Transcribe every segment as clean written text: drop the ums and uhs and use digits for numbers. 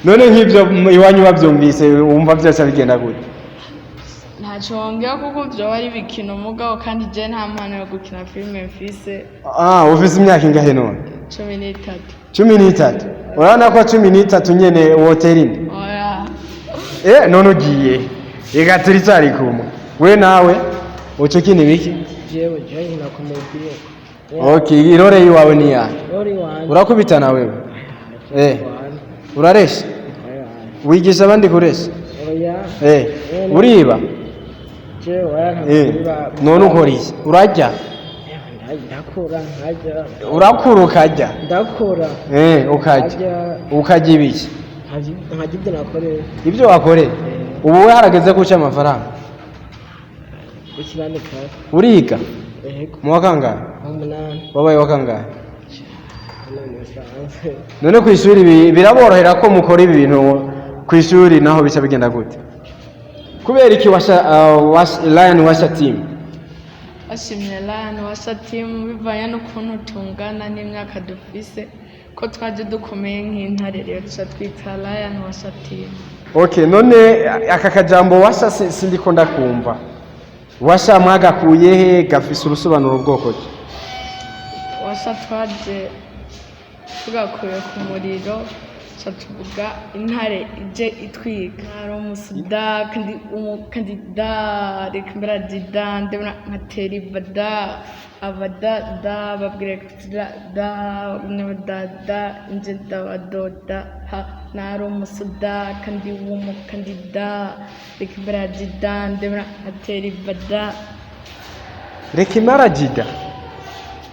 None nk'ibyo iwanyu babyumvise, wumva byose bigenda gute? Ntacyo wongera kuko byoba ari ibikino, mugabo kandi je nta mpano yo gukina filime mfise. Ah, ufise imyaka ingahe none? 13. 13? Urabona ko 13 nyene wotera inda? Oya. None ugiye, reka turacyari kumwe. We nawe uca ukina ibiki? Jewe nkina comédie. Okay, irore yiwawe ni yahe? Rori wanje. Urakubitana wewe? Uraresha? Wigisha abandi kuresha? Oya. Uriba? Jewe oya. Ntabwo. None ukora iki? Urarya? Ndakora nkarya. Urakura ukarya? Ndakora. Ukarya? Nkarya. Ukarya ibiki? Nkarya ibyo nakoreye. Ibyo wakoreye? Ubu we harageze guca amafaranga? Gukiranika. Uriga? Yego. Mu wa kangahe? Umunani. Wabaye wa kangahe? None bisanzwe. None ku ishuri biraborohera ko mukora ibi bintu ku ishuri? Naho bica bigenda gute? Kubera iki Washa, Lion Washa Team? Bashimye Lion Washa Team bivanye n'ukuntu tungana n'imyaka dufise, ko twaje dukomeye nk'intare, rero duca twita Lion Washa Team. Okay, none aka kajambo washa sindiko ndakumva. Washa mwagakuye he? Gafise urusobanuro bwoko ki? Washa twaje tugakuye ku muriro, duca tuvuga intare ije itwika. Ari umusuda kandi umukandida, reka mbere ndabona nkatera ibada abada da babwira da da da nje ndabadoda ha. Nari umusuda kandi w'umukandida, reka mbere ndabona nkatera ibada. Reka imara jida.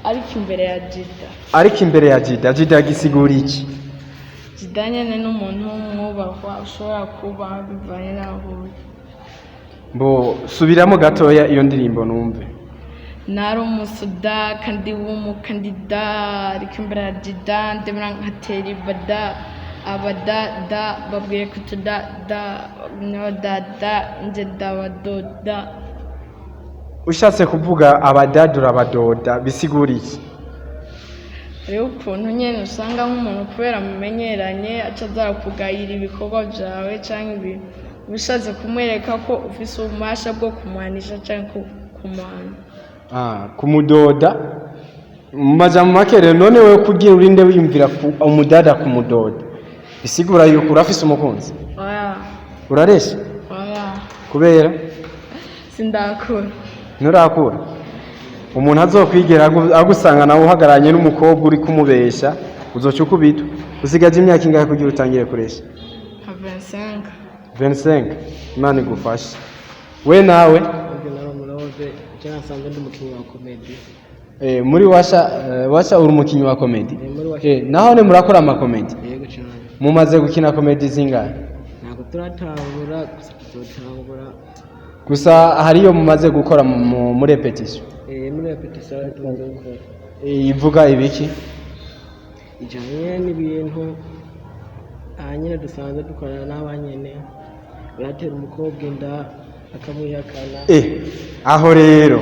Ariko imbere ya jida. Ariko imbere ya jida. Jida gisigura iki? Jida nyene n'umuntu w'umwubahwa ushobora kubaha bivanye n'aho uri. Mbo subiramo gatoya iyo ndirimbo numve. Nari umusuda kandi w'umukandida, ariko imbere ya jida ndabona nkatera ibada abada da babwiye kutuda da da da nje ndabadoda. Ushatse kuvuga abadada urabadoda, bisigura iki? Hariho ukuntu nyene usanga nk'umuntu kubera mumenyeranye aca aza kugayira ibikorwa byawe canke ibintu, ushatse kumwereka ko ufise ububasha bwo kumuhanisha canke kumuhana. Ah, kumudoda mu majambo make. Rero none wewe kugira urinde wiyumvira umudada kumudoda, bisigura yuko urafise umukunzi? Oya. Uraresha? Oya. Kubera? Sindakura. Nturakura. Umuntu azokwigera agusanga nawe uhagararanye n'umukobwa uri kumubesha, uzoca ukubitwa. Usigaje imyaka ingahe kugira utangire kuresha? Nka 25. 25. Imana igufashe. We nawe? Ubwo nari umurobe, je nasanzwe ndi umukinnyi wa comédie. Muri Washa, Washa uri umukinyi wa comédie? Muri Washa. Naho ne murakora ama comédie? Yego cyane. Mumaze gukina comédie zingahe? Ntabwo turatangura, gusa tuzotangura. Gusa hariyo mumaze gukora muri répétition? Muri répétition tumaze gukora. Ivuga ibiki? Ijanye n'ibintu aha nyine dusanzwe dukorana n'abanyene, uratera umukobwa inda akamwihakana. Aho rero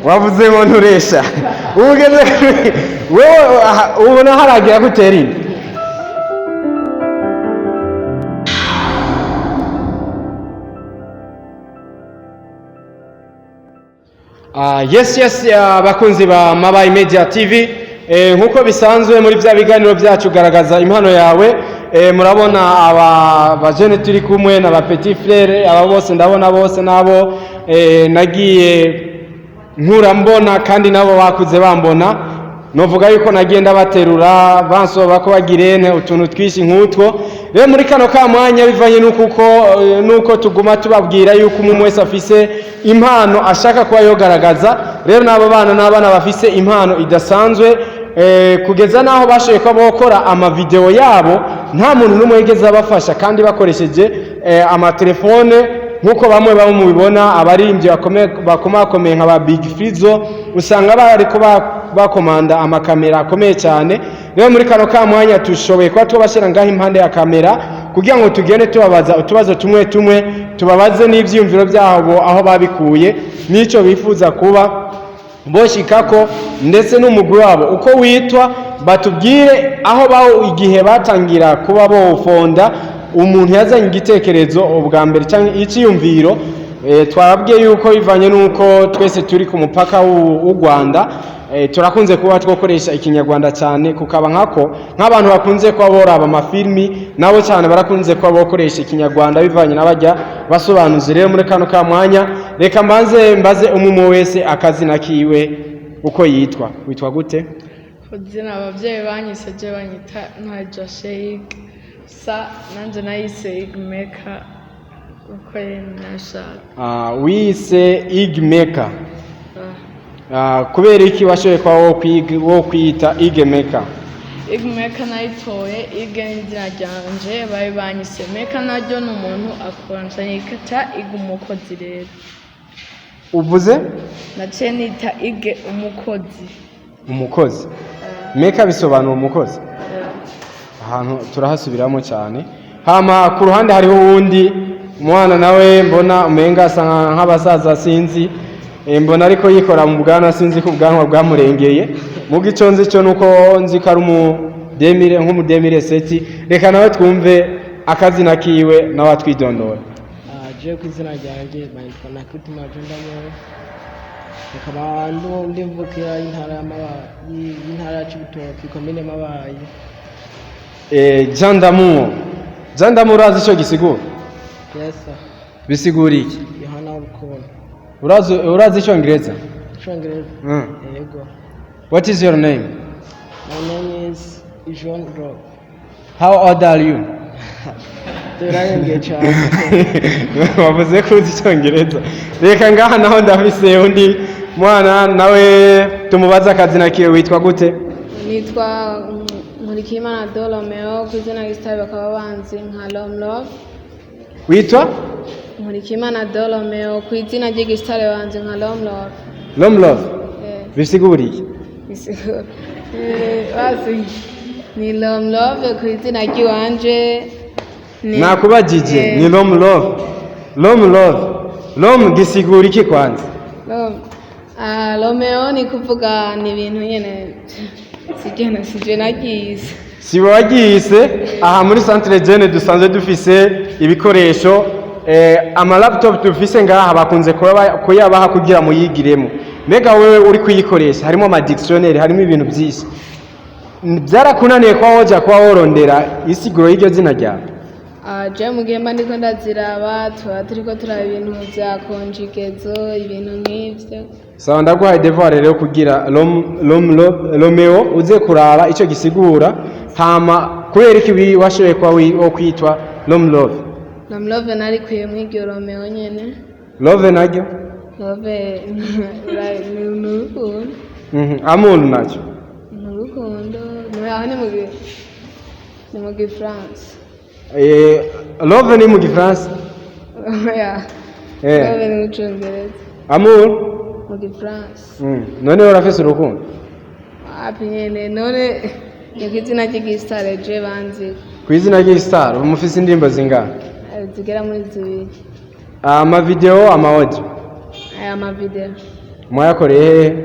wavuze ngo nturesha, ugeze wewe aha, ubona haragira gutera inda? Ah, yes, abakunzi ba Mabayi Media TV, nkuko bisanzwe muri bya biganiro byacu garagaza impano yawe, murabona aba bajene turi kumwe na ba petit frère, aba bose ndabona bose nabo nagiye nkura mbona, kandi nabo bakuze bambona. Novuga yuko nagiye ndabaterura bansoba ko bagirene utuntu twinshi nk'utwo. Rero muri kano ka mwanya, bivanye n'uko uko, nuko tuguma tubabwira yuko umwe wese afise impano ashaka kuba yogaragaza, rero n'abo bana n'abana bafise impano idasanzwe, kugeza naho bashoboye kuba bokora amavideo yabo nta muntu n'umwe yigeze abafasha, kandi bakoresheje amatelefone, nk'uko bamwe bamwe mubibona abaririmbyi bakomakomeye nka ba Big Fizzo usanga bariko bakomanda amakamera akomeye cyane. Rero muri kano ka mwanya tushoboye kuba tubashyira ngaho impande ya kamera kugira ngo tugende tubabaza utubazo tumwe tumwe, tubabaze n'ivyiyumviro byabo, aho babikuye n'icyo bifuza kuba boshikako, ndetse n'umugwi wabo uko witwa. Batubwire aho bawo igihe batangira kuba bawufonda, umuntu yazanye igitekerezo ubwa mbere cyangwa icyiyumviro. Twababwiye yuko bivanye n'uko twese turi ku mupaka w'u Rwanda, turakunze kuba twokoresha ikinyarwanda cyane, kukaba nkako nk'abantu bakunze kuba boraba amafilmi nabo cyane barakunze kuba bokoresha ikinyarwanda bivanye n'abajya basobanuzi. Rero muri kano ka mwanya reka mbanze mbaze umwe wese akazina kiwe uko yitwa. Witwa gute? Kuzina ababyeyi banyise, je banyita Ntwaje Sheik sa, nanje nayise Igmeka uko nashaka. Wise Igmeka? Kubera iki washoboye kuba wo kwiyita Igmeka? Igmeka nayitoye, Ige ni izina ryanje bari banyise, Meka naryo ni umuntu akora, nca niyita Ige umukozi rero. Uvuze? Naciye nita Ige umukozi. Umukozi. Meka bisobanura umukozi. Ahantu turahasubiramo cyane. Hama ku ruhande hariho uwundi mwana nawe mbona umenga asa nk'abasaza, sinzi. Mbona ariko yikora mu bwanwa, sinzi ko ubwanwa bwamurengeye. Muga icyo nzi cyo nuko nzi ko ari umudemire nk'umudemire seti. Reka nawe twumve akazina kiwe, nawe atwidondora. Je ku izina ryanjye banitwa Nakitima Jundamo, nkaba ndimvukira y'intara y'Amabayi, y'intara ya Cibitoke, komine Mabayi. Jean D'amour, Jean D'amour, urazi icyo gisigura? Yes sir. Bisigura iki? Yohana w'urukundo. Urazi icyongereza? Icongereza? Yego. What is your name? My name is John Rock. How old are you? Turarengeye cyane. Wavuze ko uzi icyongereza. Reka ngaha naho ndafise undi mwana, nawe tumubaze akazina kiwe. Witwa gute? Nitwa Nkurikiyimana Do Romeo, ku izina gisitari bakaba banzi nka Lomlove. Witwa? Nkurikiyimana Do Romeo, ku izina ry'igisitari banzi nka Lomlove. Lomlove? Eh. Bisigura iki? Basi ni Lomlove ku izina ry'iwanje Nakubajije. Ni Lomlove, Lomlove, Lom gisigura iki kwanza? Lom. Ah, Romeo ni kuvuga ni ibintu nyene sije nagize. Si wagiyise. Aha muri centre jeune dusanzwe dufise ibikoresho, ama laptop dufise ngaha bakunze kuyabaha kugira muyigiremo. Mbega wewe uri kuyikoresha, harimo ama dictionnaire, harimo ibintu byinshi, byarakunaniye kuba woja kuba worondera isiguro y'iryo zina ryawe? Ah, je mu gihe mba ndiko ndaziraba tuba turiko turaba ibintu vya conjugaison, ibintu nk'ivyo. Sawa, ndaguhaye devoir rero kugira Romeo uze kuraba ico gisigura. Hama kubera iki washoboye kuba wo kwitwa Lomlove? Lomlove narikuye mw'iryo Romeo nyene. Love naryo? Love ni urukundo. Amour nacyo? Ni urukundo. Aho ni mu gifaransa. Love ni mu gifaransa? Oya. Love ni mu congereza. Amour? Mu gifaransa. None urafise urukundo? Wapi nyene, none ni ku izina ry'igisitare je banzi. Ku izina ry'istar mufise indirimbo zingana? Zigera muri zibiri. Ama video, ama audio? Aya mavideo. Mwayakoreye hehe?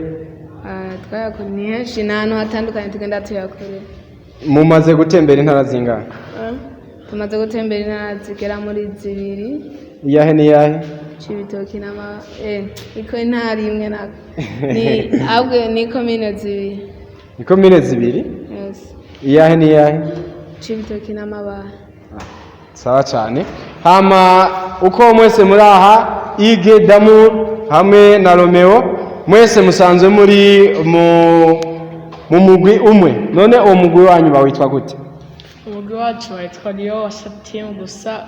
Ah, twayakora ni henshi, ni ahantu hatandukanye tugenda tuyakorera. Mumaze gutembera intara zingana? Tumaze gutembera intara zigera muri zibiri. Iyahe n'iyahe? Cibitoki n'ama iko intara imwe nako ni ahubwo ni komine zibiri. Ni komine zibiri? Yes. Iyahe n'iyahe? Cibitoki n'Amabayi. Sawa cyane. Hama uko mwese muri aha, Ige Damu hamwe na Romeo, mwese musanzwe muri mu mugwi umwe. None uwo mugwi wanyu bawitwa gute? Umugwi wacu witwa Leo Washa Team, gusa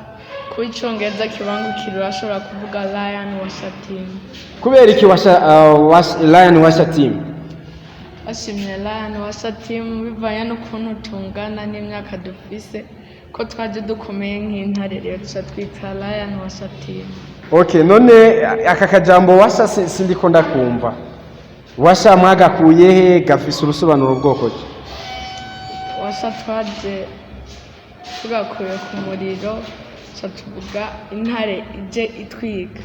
kuba icongereza kibangukira urashobora kuvuga Lion Washa Team. Kubera iki washa, Lion Washa Team? Bashimye Lion Washa Team bivanye n'ukuntu tungana n'imyaka dufise, ko twaje dukomeye nk'intare, rero duca twita Lion Washa Team. Okay, none aka kajambo washa sindiko ndakumva. Washa mwagakuye he? Gafise urusobanuro bwoko ki? Washa twaje tugakuye ku muriro, duca tuvuga intare ije itwika.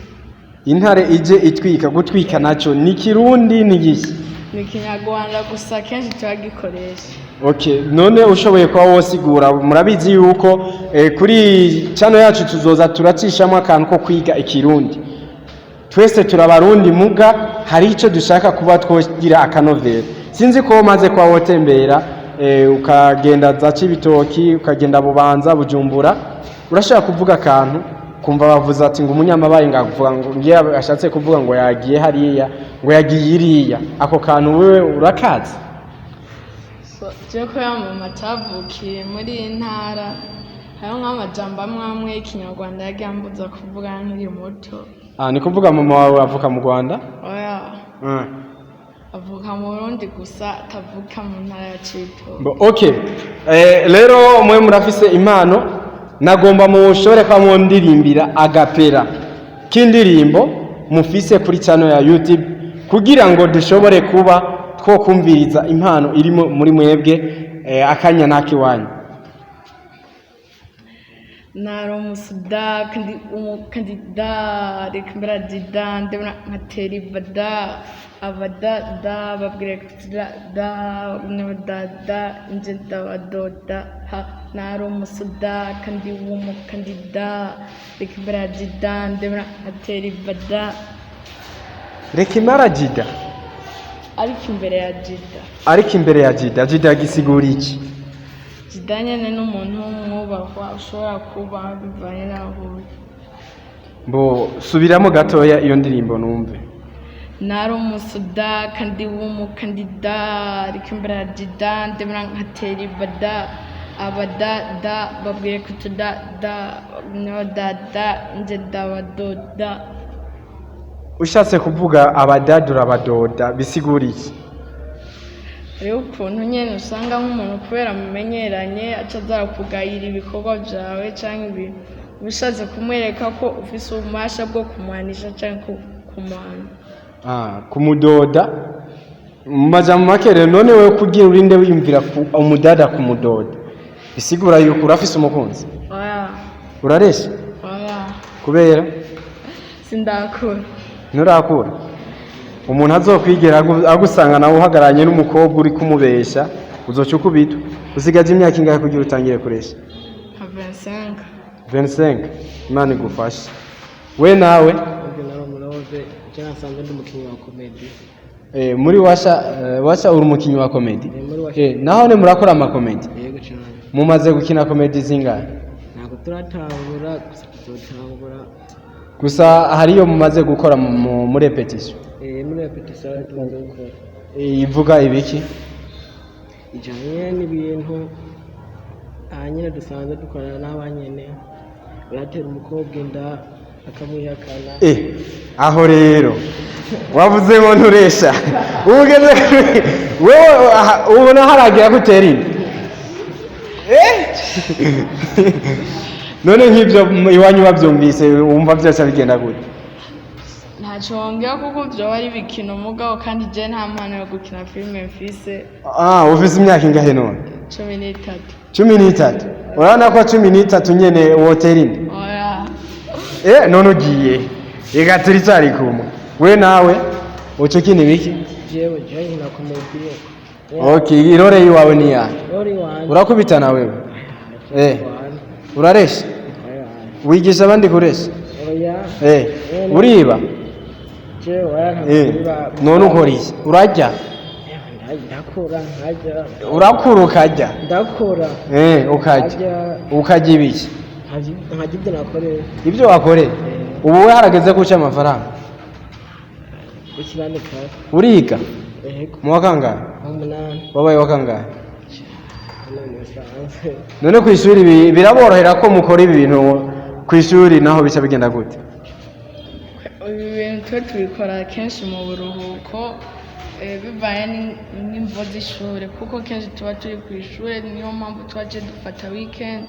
Intare ije itwika. Gutwika naco ni kirundi, ni giki? Ni ikinyarwanda gusa kenshi turagikoresha. Okay, none ushoboye kuba wosigura, murabizi yuko kuri channel yacu tuzoza turacishamo akantu ko kwiga ikirundi. Twese turabarundi, muga hari icyo dushaka kuba twogira akanovera. Sinzi ko umaze kuba wotembera, ukagenda za Cibitoki, ukagenda Bubanza, Bujumbura, urashaka kuvuga akantu kumva bavuze ati ngo umunyamabaye, ngavuga ngo ngiye, ashatse kuvuga ngo yagiye hariya, ngo yagiye iriya. Ako kantu wewe urakazi? So, je ko mama atavukiye muri iyi ntara, hariho nk'amajambo amwe amwe y'ikinyarwanda yagiye ambuza kuvuga nkiri muto. Ah, ni kuvuga mama wawe avuka mu Rwanda? Oya, avuka mu Burundi gusa, atavuka mu ntara ya Cibitoke. Bo, okay. Rero mwe murafise impano, nagomba mushobore kuba mundirimbira a cappella k'indirimbo mufise kuri channel ya YouTube, kugira ngo dushobore kuba twokumviriza impano iri muri mwebwe. Akanya nakiwanyu. Nari umusuda kandi umukandida, reka mbaradida, ndabona nkatera ibada abada da, babwira da da da, nje ndabadoda ha. Nari umusuda kandi w'umukandida, reka mbaradida, ndabona nkatera ibada. Reka imarajida. Ariko imbere ya jida. Ariko imbere ya jida, jida gisigura iki? Jida nyene n'umuntu w'umwubahwa ushobora kuba bivanye n'aho uri. Bo, subiramo gatoya iyo ndirimbo numve. Nari umusuda kandi w'umukandida, ariko imbere ya jida, ndabona nkatera ibada abada da, babwiye kutuda da da da, nje ndabadoda. Ushatse kuvuga abadadura abadoda, bisigura iki? Hariho ukuntu nyene usanga nk'umuntu kubera mumenyeranye aca aza kugayira ibikorwa vyawe canke ibintu ushatse kumwereka ko ufise ububasha bwo kumuhanisha canke kumuhana. Ah, kumudoda mu majambo make. Rero none wewe kugira urinde wiyumvira umudada kumudoda, bisigura yuko urafise umukunzi? Oya. Uraresha? Oya. Kubera? Sindakura. Nturakura. Umuntu azokwigera agusanga nawe uhagararanye n'umukobwa uri kumubesha, uzoca ukubitwa. Usigaje imyaka ingahe kugira utangire kuresha? Nka 25. 25. Imana igufashe. We nawe? Ubwo nari umurobe, je nasanzwe ndi umukinnyi wa comedy. Muri washa, washa uri umukinyi wa comedy? Eh, muri Washa. Naho ne murakora ama comedy? Yego cyane. Mumaze gukina comedy zingahe? Ntabwo turatangura, gusa tuzotangura. Gusa hariyo mumaze gukora muri répétition? Muri répétition tumaze gukora. Ivuga ibiki? Ijanye n'ibintu aha nyine dusanzwe dukorana n'abanyene, uratera umukobwa inda akamwihakana. Aho rero wavuze ngo nturesha, ugeze wewe aha, ubona haragira gutera inda. None nk'ibyo iwanyu babyumvise, wumva byose bigenda gute? Ntacyo wongera kuko byoba ari ibikino, mugabo kandi je nta mpano yo gukina filime mfise. Ah, ufise imyaka ingahe none? 13. 13. Urabona ko 13 nyene wotera inda? Oya. None ugiye reka turacyari kumwe. We nawe uca ukina ibiki? Jewe nkina comedy. Okay, irore yiwawe ni yahe? Rori wanje. Urakubitana wewe? Uraresha? Oya. Wigisha abandi kuresha? Oya. Uriba? Jewe oya. Ntabwo. None ukora iki? Urarya? Ndakora nkarya. Urakura ukarya? Ndakora. Ukarya? Nkarya. Ukarya ibiki? Nkarya ibyo nakoreye. Ibyo wakoreye. Ubu we harageze guca amafaranga? Gukiranuka. Uriga? Yego. Mu wa kangahe? Umunani. Wabaye wa kangahe? None bisanzwe. None ku ishuri biraborohera ko mukora ibi bintu ku ishuri, naho bica bigenda gute? Ibi bintu twe tubikora kenshi mu buruhuko, bivanye n'imvo z'ishuri, kuko kenshi tuba turi ku ishuri, niyo mpamvu twaje dufata weekend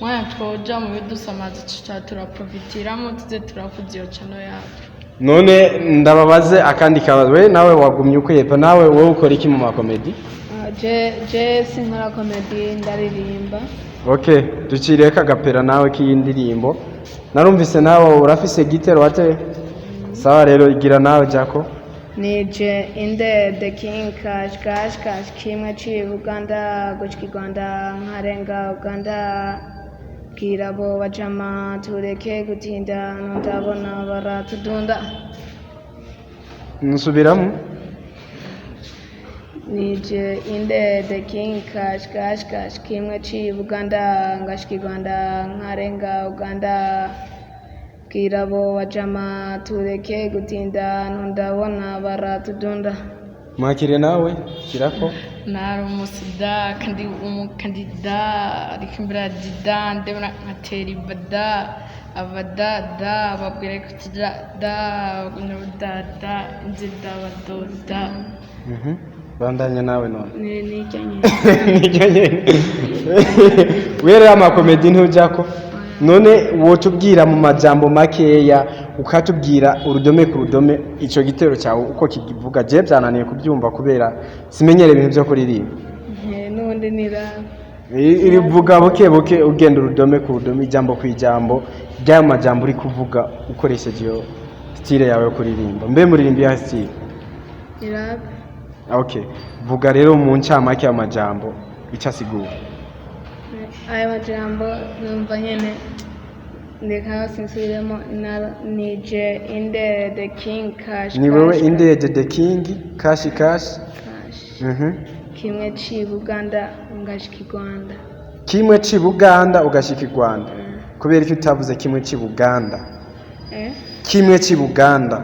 mwanya twoja mu bidusamaza, tuca turaprofitiramo tuze turakuza iyo channel yacu. None ndababaze akandi kabazo. We nawe wagumye ukwepa. Nawe wowe ukora iki mu ma comedy? Ah, je sinkora comedy, ndaririmba. Okay, duciriye a cappella nawe k'iyi ndirimbo. Narumvise nawe urafise gitero wate. Sawa rero, igira nawe jako. Nije inde the king cash cash cash kimwe ci Uganda gushika i Rwanda nkarenga Uganda, bwira abo bajama tureke gutinda, ndabona baratudunda. Nsubiramo. Nije inde the king cash cash cash kimwe ci Uganda ngashika i Rwanda nkarenga Uganda, bwira abo bajama tureke gutinda, ndabona baratudunda. Mwakire nawe kirako. Nari umusida kandi umukandida, ariko imbere ya dida ndebona nkatera ibada abada da babwira ko tuda da da da inzida badoda. Bandanya nawe none. Ni nijya nyine. Niryo nyene werera amakomedi ntujako. None wotubwira mu majambo makeya, ukatubwira urudome ku rudome ico gitero cyawe uko kivuga? Je byananiye kubyumva kubera simenyere ibintu byo kuririmba. N'ubundi nira. Irivuga buke buke, ugenda urudome ku rudome, ijambo ku ijambo ry'ayo majambo uri kuvuga ukoresheje iyo style yawe yo kuririmba. Mbe muririmba iya style? Ni rap. Okay, vuga rero mu ncamake y'amajambo icyo asigura. Aya majambo numva nyene, ndeka sinsubiremo. Nije inde the king cash Ni wewe cash, indege the king cash cash. Cash. Kimwe ci Buganda ngashika i Rwanda. Kimwe ci Buganda ugashika i Rwanda. Kubera icyo utavuze kimwe ci Buganda? Eh? Kimwe ci Buganda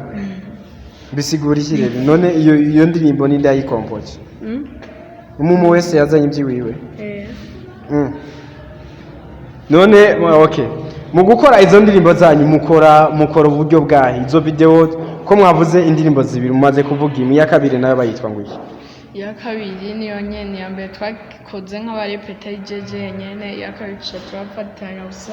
bisigura iki rero? None iyo ndirimbo ni ndayikompoje? Mm? Umumu wese yazanye iby'iwiwe. Eh. None okay, mu gukora izo ndirimbo zanyu mukora uburyo bwahe? Izo video ko mwavuze indirimbo zibiri, mumaze kuvuga imwe, iya kabiri nayo bayitwa ngo iki? Iya kabiri niyo nyene. Iya mbere twakoze nk'abarepeta jeje nyene, iya kabiri tuca turafatanya. Gusa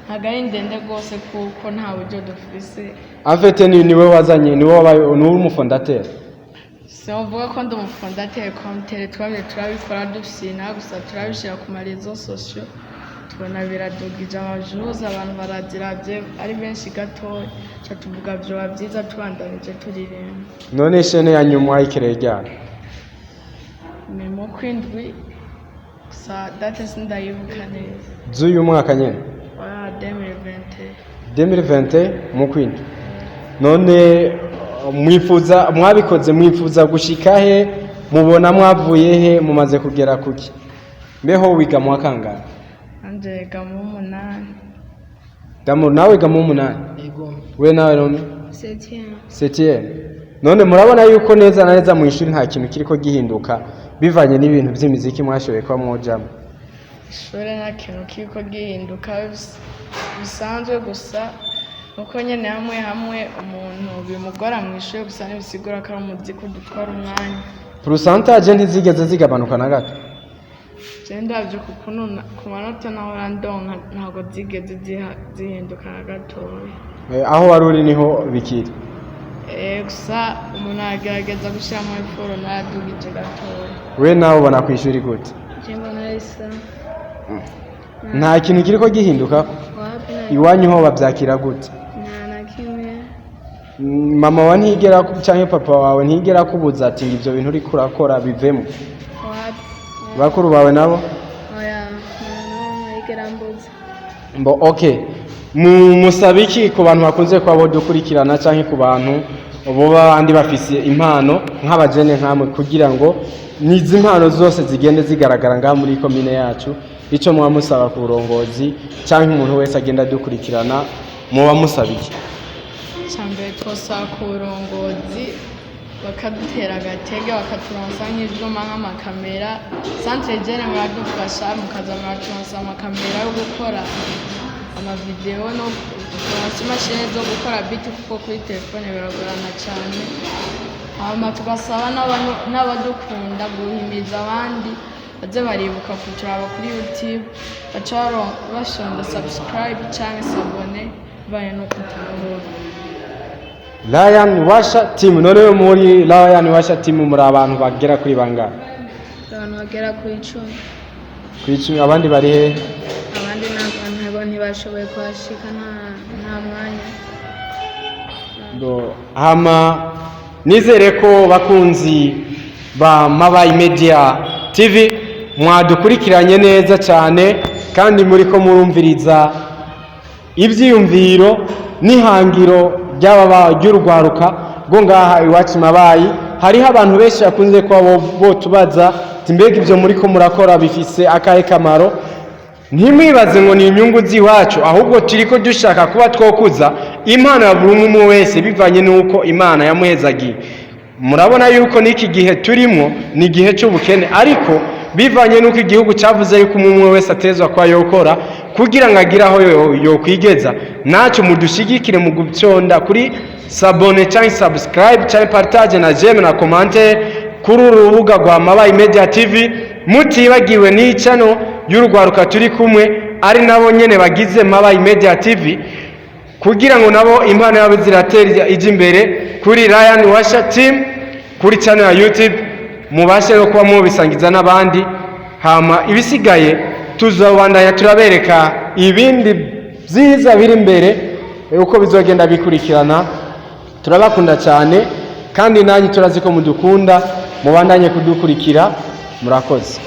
ntabwo ari ndende rwose kuko nta buryo dufise. En fait ni niwe wazanye, niwe wabaye, niwe umufondateur? Simvuga ko ndi umufondateur comme tel. Twabye turabikora dufyina gusa, turabishyira ku ma réseaux sociaux, tubona biradugije amajuzi, abantu baraziravye ari benshi gatoya, ca tuvuga vyoba vyiza tubandanije turirimba. None chaîne ya nyuma wayikereye ryari? Ni mu kwindwi, gusa date sindayibuka neza. Z'uyu mwaka nyene? Oya, 2020. 2020 mu kwindwi. None mwifuza, mwabikoze mwifuza gushika he? Mubona mwavuye he? Mumaze kugera kuki? Mbeho wiga mu wa kangahe? Nanje yiga mu w'umunani. Damu, nawe wiga mu w'umunani? Ego. We nawe none? Septième. Septième. None murabona yuko neza na neza mu ishuri nta kintu kiriko gihinduka bivanye n'ibintu by'imiziki mwashoboye kuba mwojamo? Ishuri nta kintu kiriko gihinduka, bisanzwe gusa nuko nyene hamwe hamwe umuntu bimugora mu ishuri, gusa ntibisigura ko ari umuziki udutwara umwanya. Pourcentage ntizigeze zigabanuka na gato? Je ndavye ku kuntu ku manota nahora ndonka, ntabwo zigeze zihinduka na gatoya. Aho wari uri niho bikiri? Gusa umuntu aragerageza gushiramo effort, nayadugije gatoya. We nawe ubona ku ishuri gute? Je mbona bisa. Nta kintu kiriko gihinduka? Wapi nta. Iwanyu ho bavyakira gute? Nta na kimwe. Mama wa ntigera canke papa wawe ntigera akubuza ati ngo ivyo bintu uriko urakora bivemo? Wapi. Bakuru bawe nabo? Oya, nta n'umwe yigera ambuza. Mbo okay, mu musaba iki ku bantu bakunze kuba bodukurikirana canke ku bantu boba abandi bafise impano nk'abajene nkamwe, kugira ngo nizi impano zose zigende zigaragara ngaha muri komine yacu? Ico muba musaba ku burongozi canke umuntu wese agenda adukurikirana, muba musaba iki? Icambere twosaba ku burongozi bakadutera agatege, bakaturonsa nk'ivyuma nk'amakamera. Centre jeune muradufasha, mukaza muraturonsa amakamera yo gukora amavideo no kuturonsa imashini zo gukora beat, kuko kuri telefone biragorana cane. Hama tugasaba n'abadukunda guhimiza abandi baze baribuka kuturaba kuri YouTube, baca bashonda subscribe canke s'abonner bivanye n'uko utahura. Lion Washa Team. None muri Lion Washa Team muri abantu bagera kuri bangahe? Abantu bagera ku 10. Ku 10. Abandi bari he? Abandi ntabwo ntibashoboye kuhashika, nta mwanya. Bo hama Nizere ko bakunzi ba Mabayi Media TV mwadukurikiranye neza cyane, kandi muri ko murumviriza ibyiyumviro n'ihangiro ry'aba ry'urwaruka rwo ngaha iwacu Mabayi. Hariho abantu benshi bakunze kuba botubaza ati: "Mbega ibyo muri ko murakora bifise akahe kamaro?" Ntimwibaze ngo ni inyungu z'iwacu, ahubwo turi ko dushaka kuba twokuza impano ya buri umwe umwe wese bivanye n'uko Imana yamuhezagiye. Murabona yuko n'iki gihe turimo ni igihe cy'ubukene, ariko bivanye n'uko igihugu cyavuze yuko umwe umwe wese atezwa kuba yokora kugira ngo agire aho yokwigeza. Ntacyo mudushyigikire mu guconda kuri s'abonner cyangwa subscribe cyangwa partage na j'aime na commentaire kuri uru rubuga rwa Mabayi Media TV, mutibagiwe n'icano y'urwaruka turi kumwe, ari nabo nyene bagize Mabayi Media TV, kugira ngo nabo impano yabo ziratera ijya imbere kuri Ryan Washa Team kuri channel ya YouTube, mubashe no kuba mubisangiza n'abandi. Hama ibisigaye tuzobandanya turabereka ibindi byiza biri imbere, uko bizogenda bikurikirana. Turabakunda cyane, kandi nanyu turazi ko mudukunda. Mubandanye kudukurikira. Murakoze.